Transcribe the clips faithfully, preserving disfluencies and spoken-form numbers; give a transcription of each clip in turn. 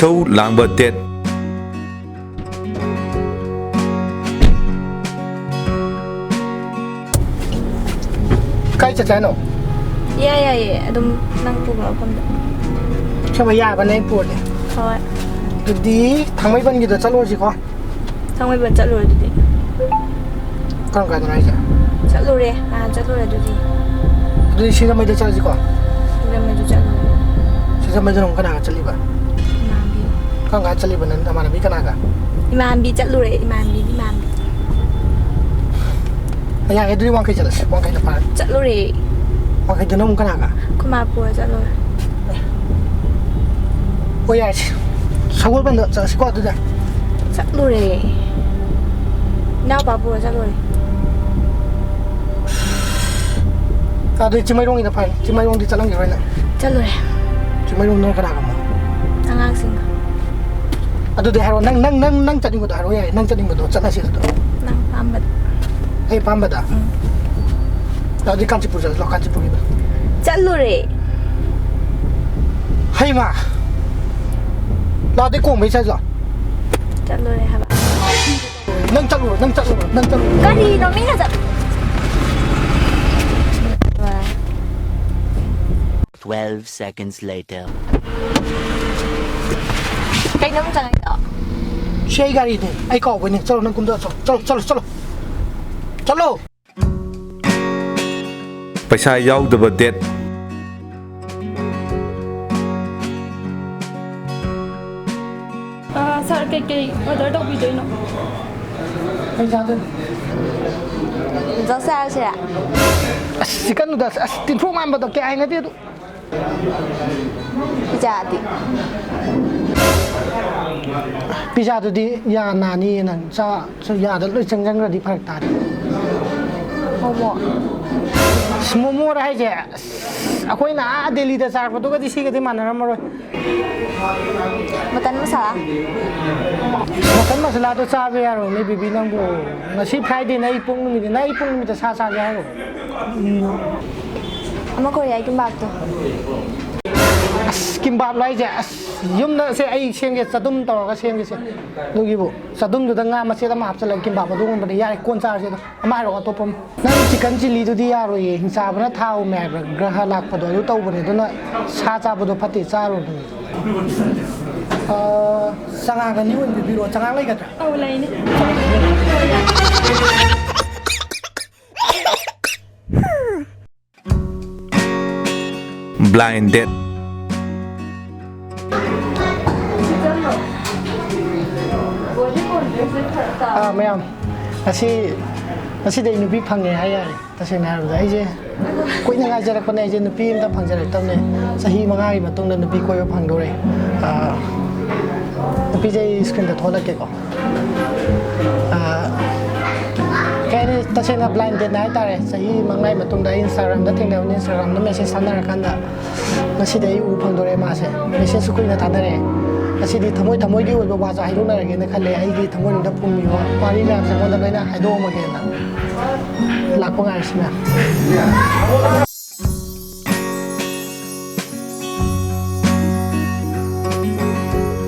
ꯏꯁꯧ ꯂꯥꯡꯕ date꯫ ꯀꯥꯏ ꯆꯠꯁꯦ ꯍꯥꯏꯅꯣ? ꯌꯥꯏ, ꯌꯥꯏꯌꯦ, ꯑꯗꯨꯝ ꯅꯪ ꯄꯨꯕ ꯃꯐꯝꯗ꯫ ꯑꯁꯦꯡꯕ ꯌꯥꯕꯅꯦ ꯑꯩ ꯄꯨꯔꯗꯤ? ꯍꯣꯏ꯫ ꯑꯗꯨꯗꯤ ꯊꯥꯡꯃꯩꯕꯟꯒꯤꯗ ꯆꯠꯂꯨꯔꯁꯤꯀꯣ꯫ ꯊꯥꯡꯃꯩꯕꯟ ꯆꯠꯂꯨꯔꯦ ꯑꯗꯨꯗꯤ꯫ ꯀꯔꯝ ꯀꯥꯟꯗꯅꯣ ꯍꯥꯏꯁꯦ? ꯆꯠꯂꯨꯔꯦ, ꯅꯍꯥꯟ ꯆꯠꯂꯨꯔꯦ ꯑꯗꯨꯗꯤ꯫ ꯑꯗꯨꯗꯤ ꯁꯤꯡꯖꯃꯩꯗ ꯆꯠꯂꯁꯤꯀꯣ꯫ ꯁꯤꯡꯖꯃꯩꯁꯨ ꯆꯠꯂꯨꯔꯦ꯫ ꯁꯤꯡꯖꯃꯩꯗꯅ ꯑꯃꯨꯛ ꯀꯅꯥꯒ ꯆꯠꯂꯤꯕ? ꯏꯃꯥꯟꯕꯤ꯫ ꯀꯔꯝ ꯀꯥꯟꯗ ꯆꯠꯂꯤꯕ ꯅꯪ ꯅꯃꯥꯟꯅꯕꯤ ꯀꯅꯥꯒ? ꯏꯃꯥꯟꯕꯤ ꯆꯠꯂꯨꯔꯦ, ꯏꯃꯥꯟꯕꯤ, ꯏꯃꯥꯟꯕꯤ꯫ ꯌꯥꯔꯦ, ꯑꯗꯨꯗꯤ ꯋꯥꯡꯈꯩ ꯆꯠꯂꯁꯤ, ꯋꯥꯡꯈꯩꯅ ꯐꯔꯦ꯫ ꯆꯠꯂꯨꯔꯦ꯫ ꯋꯥꯡꯈꯩꯗꯅ ꯑꯃꯨꯛ ꯀꯅꯥꯒ? ꯑꯩꯈꯣꯏ ꯃꯥ ꯄꯨꯔ ꯆꯠꯂꯨꯔꯦ꯫ ꯍꯣꯏ, ꯌꯥꯔꯦꯁꯦ꯫ ꯁꯒꯣꯜꯕꯟꯗ ꯆꯠꯂꯁꯤꯀꯣ ꯑꯗꯨꯗꯤ꯫ ꯆꯠꯂꯨꯔꯦ꯫ ꯏꯅꯥꯎꯄꯥ ꯄꯨꯔ ꯆꯠꯂꯨꯔꯦ꯫ ꯑꯗꯨꯗꯤ ꯆꯤꯡꯃꯩꯔꯣꯡꯒꯤꯗ ꯐꯔꯦ꯫ ꯆꯤꯡꯃꯩꯔꯣꯡꯗꯤ ꯆꯠꯂꯝꯈꯤꯔꯣꯏ ꯅꯪ꯫ ꯆꯠꯂꯨꯔꯦ꯫ ꯆꯤꯡꯃꯩꯔꯣꯡꯗꯅ ꯀꯅꯥꯒ ꯑꯃꯨꯛ? ꯑꯉꯥꯡꯁꯤꯡꯒ꯫ ꯑꯗꯨꯗꯤ ꯍꯥꯏꯔꯣ, ꯅꯪ, ꯅꯪ, ꯅꯪ, ꯅꯪ ꯆꯠꯅꯤꯡꯕꯗꯣ ꯍꯥꯏꯔꯣ ꯌꯥꯏꯌꯦ, ꯅꯪ ꯆꯠꯅꯤꯡꯕꯗꯣ ꯆꯠꯂꯁꯤ ꯑꯗꯨꯗꯣ꯫ ꯅꯪ ꯑꯄꯥꯝꯕꯗ꯫ ꯑꯩ ꯑꯄꯥꯝꯕꯗ? ꯎꯝ꯫ ꯑꯗꯨꯗꯤ ꯀꯥꯟꯆꯤꯄꯨꯔ ꯆꯠꯂꯁꯤ ꯂꯥꯛꯑꯣ, ꯀꯥꯟꯆꯤꯄꯨꯔꯒꯤꯗ꯫ ꯆꯠꯂꯨꯔꯦ꯫ ꯍꯩꯃꯥ! ꯂꯥꯛꯑꯣ, ꯑꯗꯨꯗꯤ ꯀꯣꯡꯕꯩ ꯆꯠꯂꯁꯤ ꯂꯥꯛꯑꯣ꯫ ꯆꯠꯂꯨꯔꯦ ꯍꯥꯏꯕ꯫ ꯅꯪ ꯆꯠꯂꯨꯔꯣ, ꯅꯪ ꯆꯠꯂꯨꯔꯣ, ꯅꯪ ꯆꯠꯂꯨꯔꯣ꯫ ꯀꯔꯤꯅꯣ ꯃꯤꯅ ꯆꯠ- Twelve seconds later. ꯀꯩꯅꯣ ꯑꯃꯨꯛ ꯆꯪꯉꯛꯏꯗꯣ? ꯁꯤ ꯑꯩ ꯒꯥꯔꯤꯅꯦ, ꯑꯩ ꯀꯥꯎꯕꯩꯅꯦ꯫ ꯆꯠꯂꯣ, ꯅꯪ ꯀꯨꯝꯊꯔꯣ, ꯆꯠꯂꯣ, ꯆꯠꯂꯣ, ꯆꯠꯂꯣ, ꯆꯠꯂꯣ꯫ ꯄꯩꯁꯥ ꯌꯥꯎꯗꯕ date꯫ ꯑꯥ, ꯁꯥꯔ, ꯀꯩꯀꯩ order ꯇꯧꯕꯤꯗꯣꯏꯅꯣ? ꯀꯩ ꯆꯥꯗꯣꯏꯅꯣ? ꯅꯨꯗꯜꯁ ꯆꯥꯔꯁꯤꯔꯥ? ꯑꯁ, ꯆꯤꯛꯀꯟ ꯅꯨꯗꯜꯁ, ꯑꯁ, ꯇꯤꯟꯊ꯭ꯔꯣꯛ ꯃꯥꯟꯕꯗꯣ ꯀꯌꯥ ꯍꯩꯅꯗꯦ ꯑꯗꯨ꯫ ꯄꯤꯖꯥꯗꯤ? ꯄꯤꯖꯥꯗꯨꯗꯤ ꯌꯥ ꯅꯥꯅꯤꯌꯦ ꯅꯪ꯫ ꯆꯥ-, ꯆꯥ-, ꯌꯥꯗ ꯂꯣꯏ ꯆꯪꯁꯤꯟꯈ꯭ꯔꯗꯤ ꯐꯔꯛ ꯇꯥꯅꯤ꯫ ꯃꯣꯃꯣ꯫ ꯑꯁ, ꯃꯣꯃꯣꯔ ꯍꯥꯏꯁꯦ? ꯑꯁ, ꯑꯩꯈꯣꯏꯅ ꯑꯥ ꯗꯦꯜꯂꯤꯗ ꯆꯥꯔꯛꯄꯗꯨꯒꯗꯤ ꯁꯤꯒꯗꯤ ꯃꯥꯟꯅꯔꯝꯃꯔꯣꯏ꯫ ꯃꯇꯟ ꯃꯁꯥꯂꯥ? ꯃꯇꯟ ꯃꯁꯥꯂꯥꯗꯣ ꯆꯥꯕ ꯌꯥꯔꯣꯏꯅꯦ, ꯕꯦꯕꯤ, ꯅꯪꯕꯨ꯫ ꯉꯁꯤ Fridayꯅꯦ, ꯑꯩ ꯄꯣꯛ ꯅꯨꯃꯤꯠꯅꯦ꯫ ꯅꯪ ꯑꯩ ꯄꯣꯛ ꯅꯨꯃꯤꯠꯇ ꯁꯥ ꯆꯥꯒꯦ ꯍꯥꯏꯔꯣ? ꯑꯃ ꯀꯣꯔꯤꯌꯥꯒꯤ ꯀꯤꯝꯕꯥꯞꯇꯣ꯫ ꯑꯁ, ꯀꯤꯝꯕꯥꯞꯂꯣ ꯍꯥꯏꯁꯦ? ꯑꯁ, ꯌꯨꯝꯗ ꯁꯦ ꯑꯩ ꯁꯦꯝꯒꯦ, ꯆꯗꯨꯝ ꯇꯧꯔꯒ ꯁꯦꯝꯒꯦꯁꯦ꯫ ꯑꯗꯨꯒꯤꯕꯨ ꯆꯗꯨꯝꯗꯨꯗ ꯉꯥ ꯃꯆꯦꯠ ꯑꯃ ꯍꯥꯞꯆꯤꯜꯂꯒ ꯀꯤꯝꯕꯥꯞ ꯑꯗꯨꯒꯨꯝꯕꯗꯤ ꯌꯥꯔꯦ, ꯀꯣꯟ ꯆꯥꯔꯁꯦ ꯑꯗꯣ꯫ ꯑꯃ ꯍꯥꯏꯔꯛꯑꯣ, ꯑꯇꯣꯞꯄ ꯑꯃ꯫ ꯅꯪ ꯆꯤꯀꯟ ꯆꯤꯂꯤꯗꯨꯗꯤ ꯌꯥꯔꯣꯏꯌꯦ, ꯍꯤꯡꯆꯥꯕꯅ ꯊꯥꯎ ꯃꯦ ꯍꯥꯏꯕ꯭ꯔꯥ, ꯒ꯭ꯔꯍ ꯂꯥꯛꯄꯗꯣ ꯑꯗꯨ ꯇꯧꯕꯅꯦ, ꯑꯗꯨꯅ ꯁꯥ ꯆꯥꯕꯗꯣ ꯐꯠꯇꯦ, ꯆꯥꯔꯨꯅꯨ꯫ ꯑ, ꯆꯉꯥꯡ ꯑꯅꯤ ꯑꯣꯏꯅ ꯄꯤꯕꯤꯔꯛꯑꯣ, ꯆꯉꯥꯡ ꯂꯩꯒꯗ꯭ꯔꯥ? ꯑꯧ, ꯂꯩꯅꯤ꯫ Blind date. ꯑꯥ, ꯃꯌꯥꯝ, ꯉꯁꯤ, ꯉꯁꯤꯗꯤ ꯑꯩ ꯅꯨꯄꯤ ꯐꯪꯉꯦ ꯍꯥꯏ ꯌꯥꯔꯦ꯫ ꯇꯁꯦꯡꯅ ꯍꯥꯏꯔꯕꯗ, ꯑꯩꯁꯦ ꯀꯨꯏꯅ ꯉꯥꯏꯖꯔꯛꯄꯅꯦ, ꯑꯩꯁꯦ ꯅꯨꯄꯤ ꯑꯝꯇ ꯐꯪꯖꯔꯛꯇꯕꯅꯦ꯫ ꯆꯍꯤ ꯃꯉꯥꯒꯤ ꯃꯇꯨꯡꯗ ꯅꯨꯄꯤ ꯀꯣꯏꯕ ꯐꯪꯗꯣꯔꯦ꯫ ꯑꯥ, ꯅꯨꯄꯤꯁꯦ ꯑꯩ ꯁ꯭ꯀ꯭ꯔꯤꯟꯗ ꯊꯣꯛꯂꯛꯀꯦꯀꯣ꯫ ꯑꯥ, ꯀꯩ ꯍꯥꯏꯅꯤ, ꯇꯁꯦꯡꯅ blind date ꯅꯦ ꯍꯥꯏꯇꯥꯔꯦ꯫ ꯆꯍꯤ ꯃꯉꯥꯒꯤ ꯃꯇꯨꯡꯗ ꯑꯩ Instagram ꯗ ꯊꯦꯡꯅꯕꯅꯤ, Instagram ꯗ message ꯊꯥꯅꯔꯀꯥꯟꯗ ꯉꯁꯤꯗꯤ ꯑꯩ ꯎ ꯐꯪꯗꯣꯔꯦ ꯃꯥꯁꯦ꯫ Message ꯁꯨ ꯀꯨꯏꯅ ꯊꯥꯅꯔꯛꯑꯦ꯫ ꯉꯁꯤꯗꯤ ꯊꯃꯣꯏ ꯊꯃꯣꯏꯒꯤ ꯑꯣꯏꯕ ꯋꯥꯁꯨ ꯍꯥꯏꯗꯣꯛꯅꯔꯒꯦꯅ ꯈꯜꯂꯦ꯫ ꯑꯩꯒꯤ ꯊꯃꯣꯏꯅꯨꯡꯗ ꯐꯨꯝꯃꯤꯕ ꯋꯥꯔꯤ ꯃꯌꯥꯝꯁꯦ ꯃꯉꯣꯟꯗ ꯂꯣꯏꯅ ꯍꯥꯏꯗꯣꯛꯑꯝꯃꯒꯦꯅ꯫ ꯂꯥꯛꯄ ꯉꯥꯏꯔꯤꯁꯤꯅꯦ꯫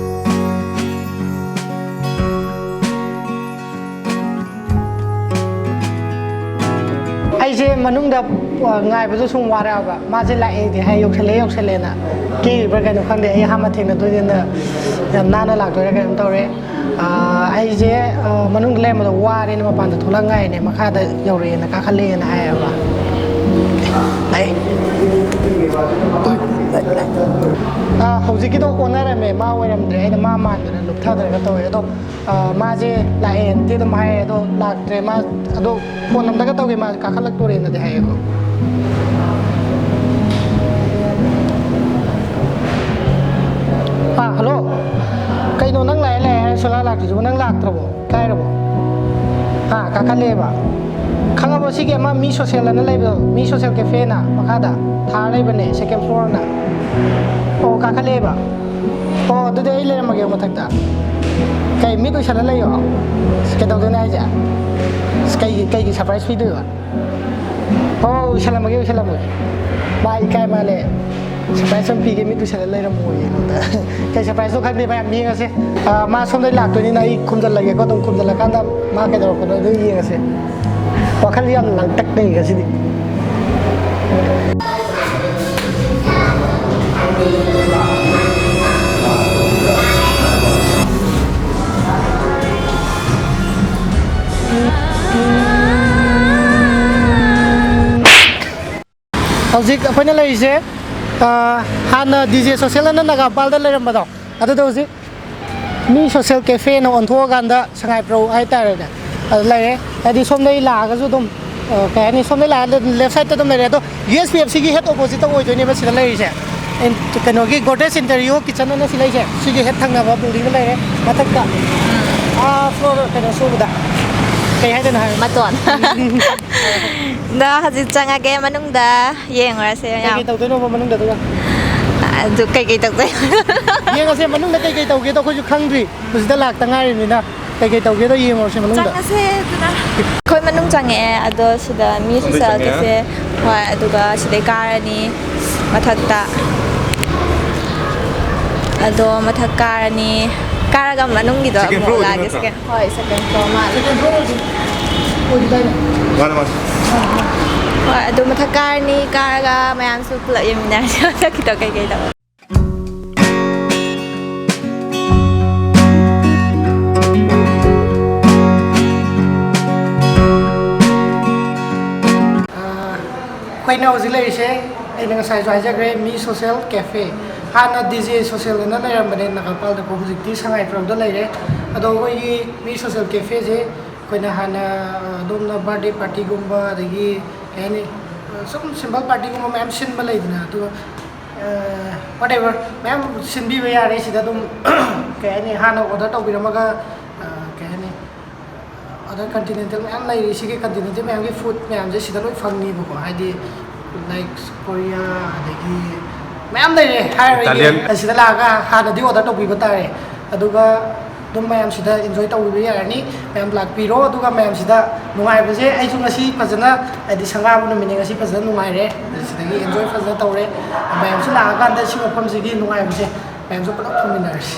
ꯑꯩꯁꯦ ꯃꯅꯨꯡꯗ, ꯑ, ꯉꯥꯏꯕꯗꯣ ꯁꯨꯝ ꯋꯥꯔꯛꯑꯕ꯫ ꯃꯥꯁꯦ ꯂꯥꯛꯑꯦꯗꯤ ꯍꯥꯏ, ꯌꯧꯁꯜꯂꯦ, ꯌꯧꯁꯜꯂꯦꯅ꯫ ꯀꯦꯔꯤꯕ꯭ꯔꯥ ꯀꯩꯅꯣ ꯈꯪꯗꯦ, ꯑꯩ ꯑꯍꯥꯟꯕ ꯊꯦꯡꯅꯗꯣꯏꯅꯤꯅ ꯌꯥꯝ ꯅꯥꯟꯅ ꯂꯥꯛꯇꯣꯏꯔꯥ ꯀꯩꯅꯣꯝ ꯇꯧꯔꯦ꯫ ꯑ, ꯑꯩꯁꯦ, ꯑ, ꯃꯅꯨꯡꯗ ꯂꯩꯔꯝꯕꯗꯣ ꯋꯥꯔꯦꯅ ꯃꯄꯥꯟꯗ ꯊꯣꯛꯂꯛ ꯉꯥꯏꯔꯤꯅꯦ, ꯃꯈꯥꯗ ꯌꯧꯔꯛꯑꯦꯅ ꯀꯥꯈꯠꯂꯛꯑꯦꯅ ꯍꯥꯏꯌꯦꯕ꯫ ꯑꯩ, ꯑ, ꯍꯧꯖꯤꯛꯀꯤꯗꯣ ꯑꯣꯟꯅꯔꯝꯃꯦ, ꯃꯥ ꯑꯣꯏꯔꯝꯗ꯭ꯔꯦ, ꯑꯩꯅ ꯃꯥ ꯃꯥꯟꯗꯅ ꯂꯨꯞꯊꯗ꯭ꯔꯒ ꯇꯧꯋꯦ꯫ ꯑꯗꯣ, ꯑ, ꯃꯥꯁꯦ ꯂꯥꯛꯑꯦꯅꯗꯤ ꯑꯗꯨꯝ ꯍꯥꯏꯌꯦ, ꯑꯗꯣ ꯂꯥꯛꯇ꯭ꯔꯦ꯫ ꯃꯥ, ꯑꯗꯣ ꯐꯣꯟ ꯑꯝꯇꯒ ꯇꯧꯒꯦ, ꯃꯥ ꯀꯥꯈꯠꯂꯛꯇꯣꯔꯦꯅꯗꯤ ꯍꯥꯏꯌꯦꯀꯣ꯫ ꯑꯥ, ꯍꯜꯂꯣ꯫ ꯀꯩꯅꯣ ꯅꯪ ꯂꯥꯛꯑꯦ ꯂꯥꯛꯑꯦ ꯍꯥꯏꯔ ꯁꯨꯡꯂꯥꯛ ꯂꯥꯛꯇ꯭ꯔꯤꯁꯤꯕꯣ? ꯅꯪ ꯂꯥꯛꯇ꯭ꯔꯕꯣ? ꯀꯥꯏꯔꯕꯣ? ꯍꯥ, ꯀꯥꯈꯠꯂꯛꯑꯦꯕ? ꯈꯪꯉꯕꯣ? ꯁꯤꯒꯤ ꯑꯃ ꯃꯤ social ꯑꯅ ꯂꯩꯕꯗꯣ, ꯃꯤ social cafe ꯅ ꯃꯈꯥꯗ ꯊꯥꯔ ꯂꯩꯕꯅꯦ, second floor ꯅ꯫ ꯑꯣ, ꯀꯥꯈꯠꯂꯛꯑꯦꯕ? ꯑꯣ, ꯑꯗꯨꯗꯤ ꯑꯩ ꯂꯩꯔꯝꯃꯒꯦ ꯃꯊꯛꯇ꯫ ꯀꯩ ꯃꯤꯠ ꯎꯏꯁꯜꯂ ꯂꯩꯌꯣ? ꯀꯩꯗꯧꯗꯣꯏꯅꯣ ꯍꯥꯏꯁꯦ? ꯀꯩꯒꯤ, ꯀꯩꯒꯤ surprise ꯄꯤꯗꯣꯏꯕ? ꯑꯣ, ꯎꯏꯁꯜꯂꯝꯃꯒꯦ, ꯎꯏꯁꯜꯂꯝꯃꯒꯦ꯫ ꯃꯥ ꯏꯀꯥꯏ ꯃꯥꯜꯂꯦ꯫ ꯁꯔꯄ꯭ꯔꯥꯏꯁ ꯑꯃ ꯄꯤꯒꯦ, ꯃꯤ ꯀꯨꯏꯁꯜꯂ ꯂꯩꯔꯝꯃꯣꯏꯌꯦ ꯑꯩꯉꯣꯟꯗ꯫ ꯀꯩ ꯁꯔꯄ꯭ꯔꯥꯏꯁꯅꯣ ꯈꯪꯗꯦ ꯃꯌꯥꯝ, ꯌꯦꯡꯉꯁꯦ꯫ ꯑꯥ, ꯃꯥ ꯁꯣꯝꯗꯩ ꯂꯥꯛꯇꯣꯏꯅꯤꯅ ꯑꯩ ꯈꯨꯝꯖꯜꯂꯒꯦꯀꯣ, ꯑꯗꯨꯝ ꯈꯨꯝꯖꯜꯂꯀꯥꯟꯗ ꯃꯥ ꯀꯩꯗꯧꯔꯛꯄꯅꯣ ꯑꯗꯨ ꯌꯦꯡꯉꯁꯦ꯫ ꯋꯥꯈꯜ ꯌꯥꯝ ꯂꯥꯡꯇꯛꯅꯩ ꯉꯁꯤꯗꯤ꯫ ꯍꯧꯖꯤꯛ ꯑꯩꯈꯣꯏꯅ ꯂꯩꯔꯤꯁꯦ, ꯑ, ꯍꯥꯟꯅ ꯗꯤ ꯖꯦ ꯁꯣꯁꯦꯜ ꯑꯅ ꯅꯥꯒꯥꯃꯄꯥꯜꯗ ꯂꯩꯔꯝꯕꯗꯣ, ꯑꯗꯨꯗ ꯍꯧꯖꯤꯛ ꯃꯤ ꯁꯣꯁꯦꯜ ꯀꯦꯐꯦꯅ ꯑꯣꯟꯊꯣꯛꯑꯀꯥꯟꯗ ꯁꯉꯥꯏꯄ꯭ꯔꯧ ꯍꯥꯏꯇꯥꯔꯦꯅꯦ, ꯑꯗꯨ ꯂꯩꯔꯦ꯫ ꯍꯥꯏꯗꯤ ꯁꯣꯝꯗꯒꯤ ꯂꯥꯛꯑꯒꯁꯨ ꯑꯗꯨꯝ, ꯑ, ꯀꯩ ꯍꯥꯏꯅꯤ, ꯁꯣꯝꯗꯒꯤ ꯂꯥꯛꯑꯒ ꯂꯦꯐ ꯁꯥꯏꯗꯠꯇ ꯑꯗꯨꯝ ꯂꯩꯔꯦ꯫ ꯑꯗꯣ ꯌꯨ ꯑꯦꯁ ꯄꯤ ꯑꯦꯐ ꯁꯤꯒꯤ ꯍꯦꯠ ꯑꯣꯄꯣꯖꯤꯠꯇ ꯑꯣꯏꯗꯣꯏꯅꯦꯕ ꯁꯤꯗ ꯂꯩꯔꯤꯁꯦ꯫ ꯑꯦꯟ-, ꯀꯩꯅꯣꯒꯤ ꯒꯣꯗ꯭ꯔꯦꯖ ꯏꯟꯇꯤꯔꯤꯌꯣ ꯀꯤꯠꯆꯟ ꯑꯅ ꯁꯤ ꯂꯩꯁꯦ, ꯁꯤꯒꯤ ꯍꯦꯛ ꯊꯪꯅꯕ ꯕꯤꯜꯗꯤꯡꯗ ꯂꯩꯔꯦ, ꯃꯊꯛꯇ꯫ ꯑꯥ, ꯐ꯭ꯂꯣꯔ ꯀꯩꯅꯣ ꯁꯨꯕꯗ ꯀꯩ ꯍꯥꯏꯗꯣꯏꯅꯣ ꯍꯥꯏ꯫ ꯃꯇꯣꯟ꯫ ꯑꯗꯣ ꯍꯧꯖꯤꯛ ꯆꯪꯉꯒꯦ ꯃꯅꯨꯡꯗ, ꯌꯦꯡꯉꯨꯔꯁꯦ ꯃꯌꯥꯝ꯫ ꯀꯩꯀꯩ ꯇꯧꯗꯣꯏꯅꯣꯕ ꯃꯅꯨꯡꯗ ꯑꯗꯨꯒ? ꯑꯗꯨ ꯀꯩꯀꯩ ꯇꯧꯗꯣꯏꯅꯣ? ꯌꯦꯡꯉꯁꯦ ꯃꯅꯨꯡꯗ ꯀꯩꯀꯩ ꯇꯧꯒꯦꯗꯣ ꯑꯩꯈꯣꯏꯁꯨ ꯈꯪꯗ꯭ꯔꯤ, ꯍꯧꯖꯤꯛꯇ ꯂꯥꯛꯇ ꯉꯥꯏꯔꯤꯕꯅꯤꯅ꯫ ꯀꯩꯀꯩ ꯇꯧꯒꯦꯗꯣ ꯌꯦꯡꯉꯨꯔꯁꯦ ꯃꯅꯨꯡꯗ꯫ ꯆꯪꯉꯁꯦ ꯑꯗꯨꯅ꯫ ꯑꯩꯈꯣꯏ ꯃꯅꯨꯡ ꯆꯪꯉꯛꯑꯦ, ꯑꯗꯣ ꯁꯤꯗ ꯃꯤ ꯁꯣꯝꯗꯩ ꯁꯣꯁꯦꯜ ꯆꯪꯉꯛꯑꯦ꯫ ꯀꯦꯐꯦ, ꯍꯣꯏ, ꯑꯗꯨꯒ ꯁꯤꯗꯩ ꯀꯥꯔꯅꯤ ꯃꯊꯛꯇ꯫ ꯑꯗꯣ ꯃꯊꯛ ꯀꯥꯔꯅꯤ, ꯀꯥꯔꯒ ꯃꯅꯨꯡꯒꯤꯗꯣ ꯁꯦꯀꯦꯟ ꯑꯃꯨꯛ ꯐ꯭ꯂꯣꯔ ꯑꯣꯏꯗꯣꯏ ꯂꯥꯛꯑꯒꯦ꯫ ꯅꯠꯇ꯭ꯔꯣ? ꯁꯦꯀꯦꯟ, ꯍꯣꯏ, ꯁꯦꯀꯦꯟ ꯐ꯭ꯂꯣꯔ ꯑꯣꯏꯗꯣꯏꯅꯦ꯫ ꯃꯥꯅꯦ, ꯃꯥꯅꯦ꯫ ꯍꯣꯏ, ꯑꯗꯨ ꯃꯊꯛ ꯀꯥꯔꯅꯤ, ꯀꯥꯔꯒ ꯃꯌꯥꯝꯁꯨ ꯄꯨꯂꯞ ꯌꯦꯡꯃꯤꯟꯅꯔꯁꯤ ꯃꯊꯛꯀꯤꯗꯣ ꯀꯩꯀꯩ ꯇꯧꯕ꯫ ꯑꯩꯈꯣꯏꯅ ꯍꯧꯖꯤꯛ ꯂꯩꯔꯤꯁꯦ, ꯑꯩꯅ ꯉꯁꯥꯏꯁꯨ ꯍꯥꯏꯖꯈ꯭ꯔꯦ, ꯃꯤ ꯁꯣꯁꯦꯜ ꯀꯦꯐꯦ꯫ ꯍꯥꯟꯅ ꯗꯤ ꯖꯦ ꯁꯣꯁꯦꯜ ꯑꯅ ꯂꯩꯔꯝꯕꯅꯦ ꯅꯥꯒꯥꯃꯄꯥꯜꯗꯀꯣ, ꯍꯧꯖꯤꯛꯇꯤ ꯁꯉꯥꯏꯄ꯭ꯔꯧꯗ ꯂꯩꯔꯦ꯫ ꯑꯗꯣ ꯑꯩꯈꯣꯏꯒꯤ ꯃꯤ ꯁꯣꯁꯦꯜ ꯀꯦꯐꯦꯁꯦ ꯑꯩꯈꯣꯏꯅ ꯍꯥꯟꯅ, ꯑ, ꯑꯗꯣꯝꯅ ꯕꯥꯔꯗꯦ ꯄꯥꯔꯇꯤꯒꯨꯝꯕ, ꯑꯗꯒꯤ ꯀꯩ ꯍꯥꯏꯅꯤ, ꯑ, ꯁꯨꯝ ꯁꯤꯝꯄꯜ ꯄꯥꯔꯇꯤꯒꯨꯝꯕ ꯃꯌꯥꯝ ꯁꯤꯟꯕ ꯂꯩꯗꯅ, ꯑꯗꯨꯒ, ꯑ, whatever, ꯃꯌꯥꯝ ꯁꯤꯟꯕꯤꯕ ꯌꯥꯔꯦ ꯁꯤꯗ ꯑꯗꯨꯝ꯫ ꯀꯩ ꯍꯥꯏꯅꯤ, ꯍꯥꯟꯅ ꯑꯣꯔꯗꯔ ꯇꯧꯕꯤꯔꯝꯃꯒ, ꯑ, ꯀꯩ ꯍꯥꯏꯅꯤ, other continental ꯃꯌꯥꯝ ꯂꯩꯔꯤ꯫ ꯁꯤꯒꯤ continental ꯃꯌꯥꯝꯒꯤ ꯐꯨꯗ ꯃꯌꯥꯝꯁꯦ ꯁꯤꯗ ꯂꯣꯏ ꯐꯪꯅꯤꯕꯀꯣ, ꯍꯥꯏꯗꯤ, like, ꯀꯣꯔꯤꯌꯥ, ꯑꯗꯒꯤ ꯃꯌꯥꯝ ꯂꯩꯔꯦ ꯍꯥꯏꯔꯔꯣꯏꯒꯦ꯫ Italian꯫ ꯑꯁꯤꯗ ꯂꯥꯛꯑꯒ ꯍꯥꯟꯅꯗꯤ ꯑꯣꯔꯗꯔ ꯇꯧꯕꯤꯕ ꯇꯥꯔꯦ꯫ ꯑꯗꯨꯒ ꯑꯗꯨꯝ ꯃꯌꯥꯝꯁꯤꯗ enjoy ꯇꯧꯕꯤꯕ ꯌꯥꯔꯅꯤ꯫ ꯃꯌꯥꯝ ꯂꯥꯛꯄꯤꯔꯣ, ꯑꯗꯨꯒ ꯃꯌꯥꯝꯁꯤꯗ ꯅꯨꯡꯉꯥꯏꯕꯁꯦ, ꯑꯩꯁꯨ ꯉꯁꯤ ꯐꯖꯅ, ꯍꯥꯏꯗꯤ ꯁꯪꯒꯥꯕ ꯅꯨꯃꯤꯠꯅꯤ, ꯉꯁꯤ ꯐꯖꯅ ꯅꯨꯡꯉꯥꯏꯔꯦ꯫ ꯁꯤꯗꯒꯤ enjoy ꯐꯖꯅ ꯇꯧꯔꯦ꯫ ꯃꯌꯥꯝꯁꯨ ꯂꯥꯛꯑꯀꯥꯟꯗ ꯁꯤ ꯃꯐꯝꯁꯤꯒꯤ ꯅꯨꯡꯉꯥꯏꯕꯁꯦ ꯃꯌꯥꯝꯁꯨ ꯄꯨꯂꯞ ꯐꯪꯃꯤꯟꯅꯔꯁꯤ꯫